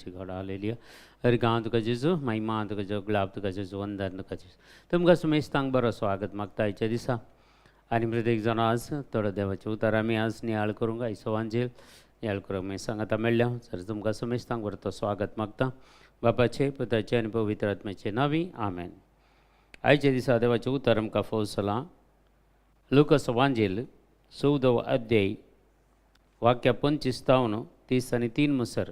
Almighty God, hallelujah. हर गांव तुका जेजू, महिमा तुका जेजू, गुलाब तुका जेजू, वंदन तुका जेजू. तुमकां सुमेस्तांक बरो स्वागत मागता आयच्या दिसा. आनी प्रत्येक जाण आज थोडो देवाचें उतार आमी आज नियाळ करूंक, आयचो वांजेल नियाळ करूंक आमी सांगाता मेळ्ळ्या. जर तुमकां सुमेस्तांक बरो स्वागत मागता बापाचे, पुताचे आनी पवित्र आत्म्याचे नांवी, आमेन. आयच्या दिसा देवाचें उतर आमकां फौसलां लुकस वांजेल 14वो अध्याय, वाक्य 25 तावन 33 मुसर.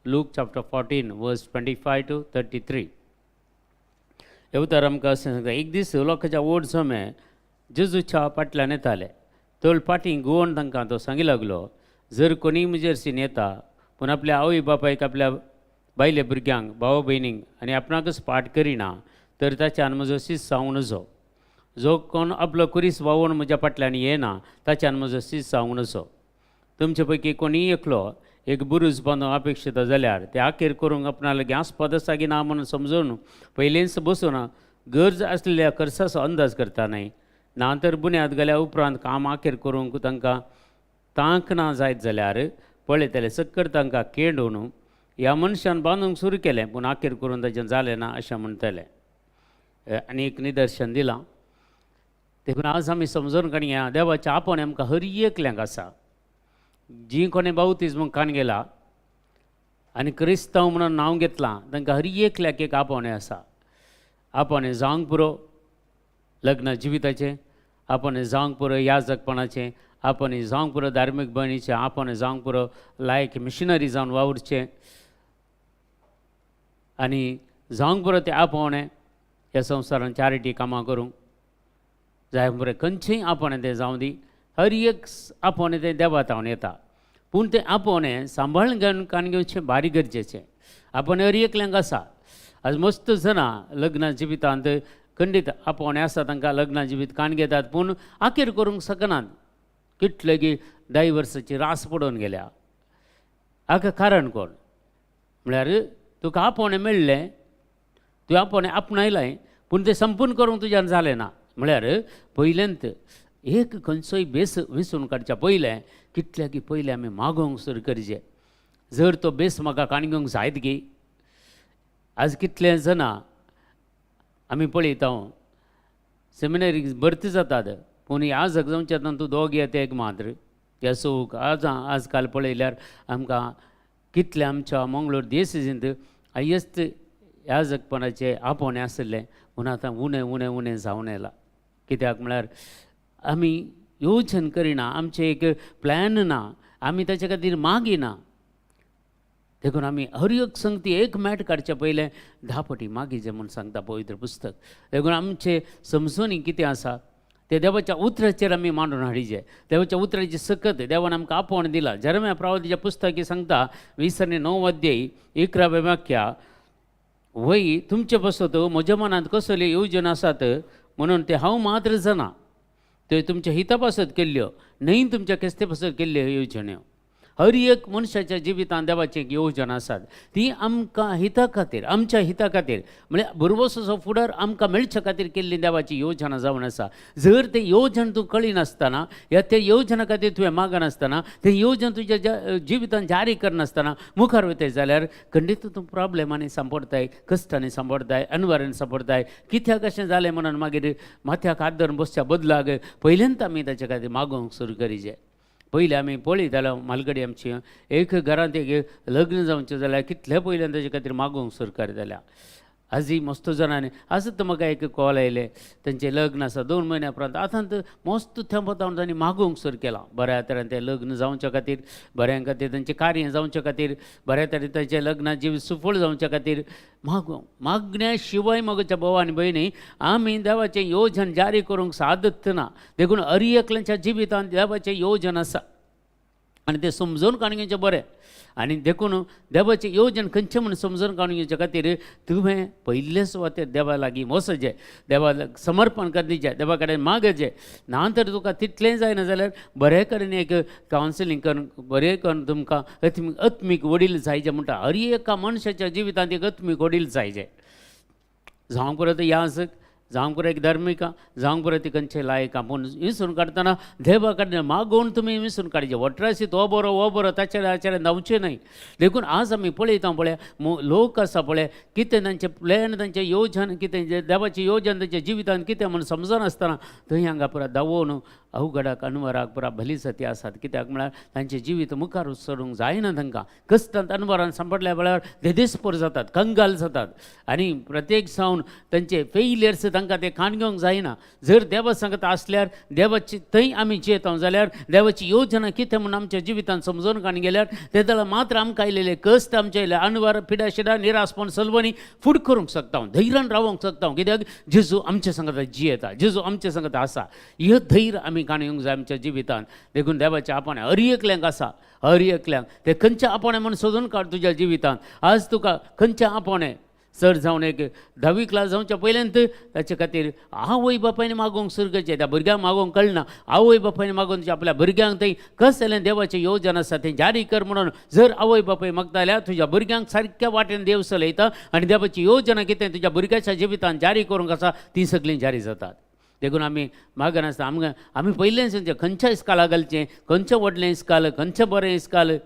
Luke chapter 14 verse 25 to 33. हे उतर आमकां अशें सांगता, एक दीस लोकांच्या व्हड जमे जेजूच्या फाटल्यान येताले. तोल फाटीं गुवोन तांकां तो सांगी लागलो, जर कोणीय म्हजेरशीन येता पूण आपल्या आवय बापायक, आपल्या बायले भुरग्यांक, भाव भयणींक आनी आपणाकच पाठ करिना तर ताच्यान म्हजो शीस जावं नजो. जो कोण आपलो कुरीस वावोवन म्हज्या फाटल्यान येना ताच्यान म्हजो शीस जावं नजो. तुमचे पैकी कोणीय एकलो एक बुरूज बांदूंक अपेक्षिता जाल्यार ते आखेर करूंक आपणा लागीं आस्पद आसा की ना म्हणून समजून पयलींच बसून गरज आसलेल्या खर्चाचो अंदाज करता न्हय? ना तर बुन्याद घाल्या उपरांत काम आखेर करूंक तांकां तांक ना जायत जाल्यार पळयतले सक्कर तांकां केंडून, ह्या मनशान बांदूंक सुरू केलें पूण आखेर करून ताचें जालें ना अशें म्हणटले. आनी एक निदर्शन दिलां. देखून आज आमी समजून काडया, देवाचें आपोवणें आमकां हर एकल्यांक आसा. जी कोणें बावतिज्म कान गेला आनी क्रिस्तांव म्हणून नांव घेतलां तांकां हर एकल्याक एक आपोवणें आसा. आपोवणें जावंक पुरो लग्न जिविताचें, आपोवणें जावंक पुरो याजकपणाचें, आपोवणें जावंक पुरो धार्मीक भयणीचें, आपोवणें जावंक पुरो लायक मिशनरी जावन वावुरचें आनी जावंक पुरो तें आपोवणें ह्या संवसारान चॅरिटी कामां करूंक जाय बरें. खंयचेंय आपोवणें तें जावं दी, हर एक आपोवणें तें देवा तावन येता. पूण तें आपोवणें सांबाळून घेवन कान घेवचें भारी गरजेचें. आपोवणें हर एकल्यांक आसा. आज मस्त जाणां लग्न जिवितांत खंडीत आपोवणें आसा तांकां, लग्न जिवीत कान घेतात पूण आखेर करूंक शकनात. कितले की डायवर्साची रास पडून गेल्या. हाका कारण कोण? म्हळ्यार तुका आपोवणें मेळ्ळें, तुवें आपोवणें आपणायलें पूण तें संपूर्ण करूंक तुज्यान जालें ना. म्हळ्यार पयल्यांत एक खंयचोय बेस विसून काडच्या पयलें कितल्या की पयलें आमी मागोवंक सुरू करचें, जर तो बेस म्हाका काण घेवंक जायत गी. आज कितले जाणां आमी पळयता सेमिनरीक भरती जातात पूण आज जावच्या तातूंत दोग येता एक मात्र ह्या चौक. आज आजकाल पळयल्यार आमकां कितले आमच्या मंगळूर देसीजींत हायस्ट याजकपणाचे आपोवणें आशिल्लें पूण आतां उणें उणें उणें जावन येलां. कित्याक म्हळ्यार आमी योजन करिना, आमचें एक प्लॅन ना, आमी ताचे खातीर मागिना. देखून आमी हर एक संगती एक मॅट काडचे पयलें 10 पटी मागीजे म्हूण सांगता पवित्र पुस्तक. देखून आमचें समजूनी कितें आसा तें देवाच्या उतराचेर आमी मांडून हाडिचें. देवाच्या उतराची सकत देवान आमकां आपोवण दिला. जेरम्या प्रवादीच्या पुस्तकी सांगता 29 अध्याय 11व्या वाक्या, वय तुमचे पासत म्हज्या मनांत कसल्यो येवजण आसात म्हणून ते हांव मात्र जाणा. त्यो तुमच्या हिता पासत केल्ल्यो न्हय, तुमच्या केस्ते पासत केल्ल्यो येवजण्यो. हर एक मनशाच्या जिवितांत देवाची एक येवजण आसात, ती आमकां हिता खातीर, आमच्या हिता खातीर, म्हळ्यार भरवसो फुडार आमकां मेळच्या खातीर केल्ली देवाची योजना जावन आसा. जर ते येवजण तूं कळिनासतना या ते येवजना खातीर तुवें मागनासतना, ते येवजण तुज्या जिवितांत जारी करनासतना मुखार वयताय जाल्यार खंडीत तूं प्रॉब्लेमांनी सांपडताय, कश्टांनी सांपडताय, अनवारांनी सांपडताय. कित्याक अशें जालें म्हणून मागीर माथ्याक हात धरून बसच्या बदलाक पयल्यांत आमी ताचे खातीर मागोवंक सुरू करीचे. पयलीं आमी पळयताले म्हालगडी आमची एक घरांत एक लग्न जावचें जाल्यार कितले पयल्यान ताचे खातीर मागोवंक सुरू करताल्या. आजी मस्त जाणांनी आजच म्हाका एक कॉल आयले, तेंचें लग्न आसा 2 म्हयन्या उपरांत. आतां मस्त तेंपो तावन तांणी मागोवंक सुरू केलां बऱ्या तरेन तें लग्न जावच्या खातीर, बऱ्या खातीर तेंचें कार्य जावच्या खातीर, बऱ्या तरेन तेंचें लग्न जिवीत सुफळ जावच्या खातीर मागोवंक. मागण्या शिवाय म्हज्या भाव आनी भयणी आमी देवाचें योजन जारी करूंक सादत ना. देखून हर एकल्याच्या जिवितांत देवाचें योजन आसा आनी तें समजून काडून घेवचें बरें. आनी देखून देवाचें योजन खंयचें म्हूण समजून काडून घेवचे खातीर तुवें पयले सुवातेर देवा लागीं वचचें, देवा समर्पण करचें, देवा कडेन मागचें. ना तर तुका तितलेंय जायना जाल्यार बरें कडेन एक कावन्सिलींग करून बरें करून तुमकां आत्मीक वडील जायचे म्हणटा. हर एका मनशाच्या जिवितांत एक आत्मीक वडील जायचे. जावं परत याजक, जावंक पुरो एक धार्मिका, जावंक पुरो ती खंयचे लायक, पूण विसरून काडटना देवा कडेन मागोवन तुमी विसरून काडचे. वटराशी तो बरो हो बरो ताचेर ताचेर धांवचें न्हय. देखून आज आमी पळयता पळय लोक आसा पळय कितें तांचें प्लॅन, तांचें योजन कितें, देवाची योजन तांच्या जिवितान कितें म्हूण समजनासतना थंय हांगा पुरा धांवोवन अवघडाक अनवराक पुरा भली सती आसात. कित्याक म्हळ्यार तांचें जिवीत मुखार सरूंक जायना तांकां. कश्टांत अनवरान सांपडल्या वेळार देदेस्पोर जातात, कंगाल जातात आनी प्रत्येक जावन तांचे फेलियर्स तांकां ते खाण घेवंक जायना. जर देवा सांगत आसल्यार देवाची थंय आमी जियेता जाल्यार देवाची योजना कितें म्हूण आमच्या जिवितान समजून काडून गेल्यार ते जाल्यार मात्र आमकां आयलेले कश्ट, आमचे आयले अनवर, पिडा शिडा, निरासपण सलवणी फुड करूंक शकता, धैर्यान रावंक शकता. कित्याक जेजू आमच्या सांगता जियेता, जेजू आमच्या सांगता आसा. हे धैर्य आमी काण येवंक जाय आमच्या जिवितान. देखून देवाचें आपणें हर एकल्यांक आसा, हर एकल्यांक ते खंयचें आपणें म्हूण सोदून काड तुज्या जिवितान. आज तुका खंयचें आपणें चड जावन एक धावी क्लास जावच्या पयल्यान ताचे खातीर आवय बापायन मागोवंक सुरू करचें. त्या भुरग्यांक मागोवंक कळना, आवय बापायन मागोवन आपल्या भुरग्यांक थंय कसलें देवाचें योजन आसा तें जारी कर म्हणून जर आवय बापाय मागता जाल्यार तुज्या भुरग्यांक सारक्या वाटेन देव चलयता आनी देवाची योजना कितें तुज्या भुरग्याच्या जिवितान जारी करूंक आसा ती सगळीं जारी जातात. देखून आमी मागनासतना आमकां आमी पयलें सांगचें खंयच्या इस्काला घालचें, खंयचें व्हडलें इस्काल, खंयचें बरें इस्काल,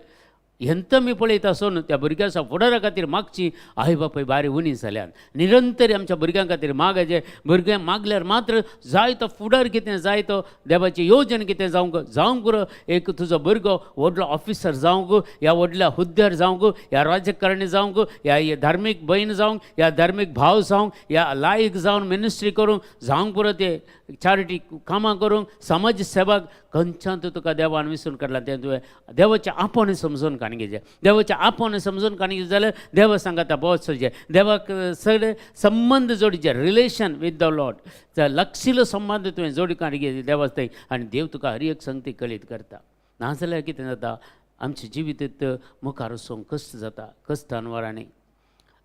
हेंत आमी पळयता आसून त्या भुरग्यांच्या फुडारा खातीर मागची आई बापूय बारी उणी जाल्यान. निरंतर आमच्या भुरग्यां खातीर मागाचें. भुरग्यांक मागल्यार मात्र जाय तो फुडार कितें जाय तो देवाची योजन कितें जावंक जावंक पुरो. एक तुजो भुरगो व्हडलो ऑफिसर जावंक, ह्या व्हडल्या हुद्द्यार जावंक, ह्या राजकारणी जावंक, ह्या धार्मीक भयण जावंक, ह्या धार्मीक भाव जावंक, ह्या लायक जावन मिनिस्ट्री करूंक जावंक पुरो, ते चॅरिटी कामां करूंक, समाज सेवा, खंयच्यान तुका देवान विसरून काडला तें तुवें देवाचें आपोवणें समजून काडून घेवचें. देवाचें आपोवणें समजून काडून घेवचें जाल्यार देवा सांगाता भोंवत चलचें, देवाक सगळे संबंद जोडचे, रिलेशन विथ the Lord, लक्षिलो संबंद तुवें जोडी काडून घेवचे देवा थंय आनी देव तुका हर एक संगती कळीत करता. नाजाल्यार कितें जाता, आमचें जिवीत मुखार वचूंक कश्ट जाता, कश्ट अनवरांनी.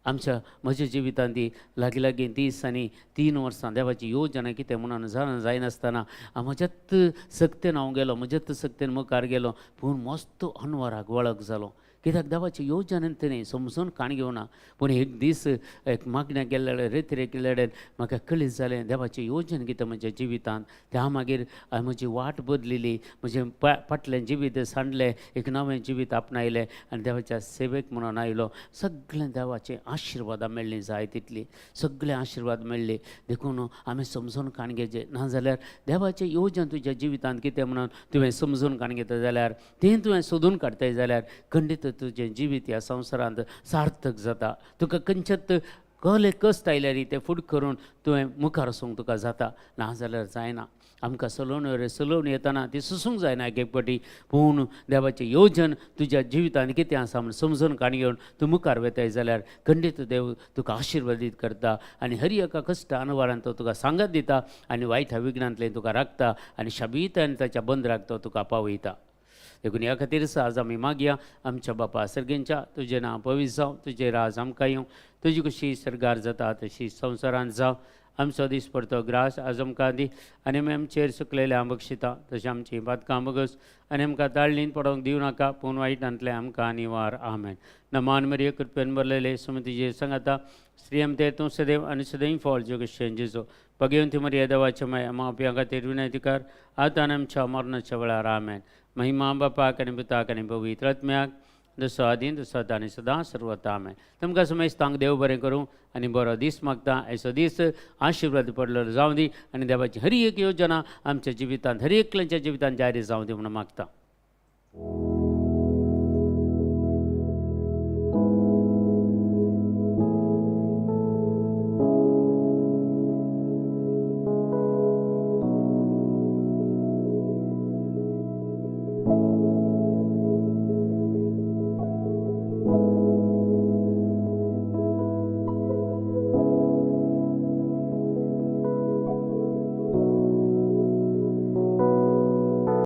आमच्या म्हज्या जिवितांत ती लागीं लागीं 30 आनी 3 वर्सां देवाची योजना कितें म्हणून जाणा जायनासतना म्हज्यात सक्तेन हांव गेलो, म्हज्यात सक्तेन मुखार गेलो, पूण मस्त अनवराक वळख जालो. कित्याक देवाची योजना तेणी समजून काण घेवना. पूण एक दीस एक मागण्या गेल्ले कडेन, रेतरे केल्ले कडेन म्हाका कळीत जालें देवाची योजना कितें म्हज्या जिवितांत. त्या मागीर हांवें म्हजी वाट बदलिली, म्हजें फाटलें जिवीत सांडलें, एक नवें जिवीत आपणायलें आनी देवाच्या सेवेक म्हणून आयलो. सगळें देवाचे आशिर्वादां मेळ्ळीं, जाय तितली सगळे आशिर्वाद मेळ्ळी. देखून आमी समजून काण घेवचें, नाजाल्यार देवाचें योजन तुज्या जिवितांत कितें म्हणून तुवें समजून काण घेता जाल्यार, तें तुवें सोदून काडटाय जाल्यार खंडीत तुजें जिवीत ह्या संवसारांत सार्थक जाता. तुका खंयच्यात कहले कश्ट आयल्यार ते फुड करून तुवें मुखार वचूंक तुका जाता, नाजाल्यार जायना. आमकां सलोवण्यो सलोवणी येतना ती सोसूंक जायना एक एक फावटी, पूण देवाचें योजन तुज्या जिवितांत कितें आसा म्हूण समजून काण घेवन तूं मुखार वेताय जाल्यार खंडीत देव तुका आशिर्वादीत करता आनी हर एका कश्ट अनवारान तो तुका सांगात दिता आनी वायट विघ्नांतल्यान तुका राखता आनी शाबीत आनी ताच्या बंद राखतो तुका पावयता. देखून ह्या खातीर आज आमी मागया, आमच्या बापा सर्गेंच्या, तुजें नांव पवित्र जावं, तुजें राज आमकां येवं, तुजी कशी सर्गार जाता तशी संवसारांत जावं. आमचो दीस पडतो ग्रास आज आमकां दी आनी आमी आमचेर सुकलेले बक्षिता तशें आमची पातकां बगस आनी आमकां ताळणीन पडोवंक दिवं नाका, पूण वायटांतलें आमकां निवार. आमेन. नमान मरिये, कृपेन भरलेले, सुमतीचे सांगाता, स्त्रियम ते तूं सदैव आनी सदैव फॉल जोगेशन जेजो भगवंती मरिये देवाच्या माय आमा खातीर विनंती कर आतां आनी आमच्या मरणाच्या वेळार. आमेन. महिमा बापाक आनी पुताक आनी पवित्र आत्म्याक, जसो आदीं तसो आतां आनी सदां सर्वता. आमेन. तुमकां समेस्तांक देव बरें करूं आनी बरो दीस मागता. ऐसो दीस आशिर्वाद पडलो जावं दी आनी देवाची हर एक योजना आमच्या जिवितांत, हर एकल्याच्या जिवितांत जारी जावं दी म्हणून मागता.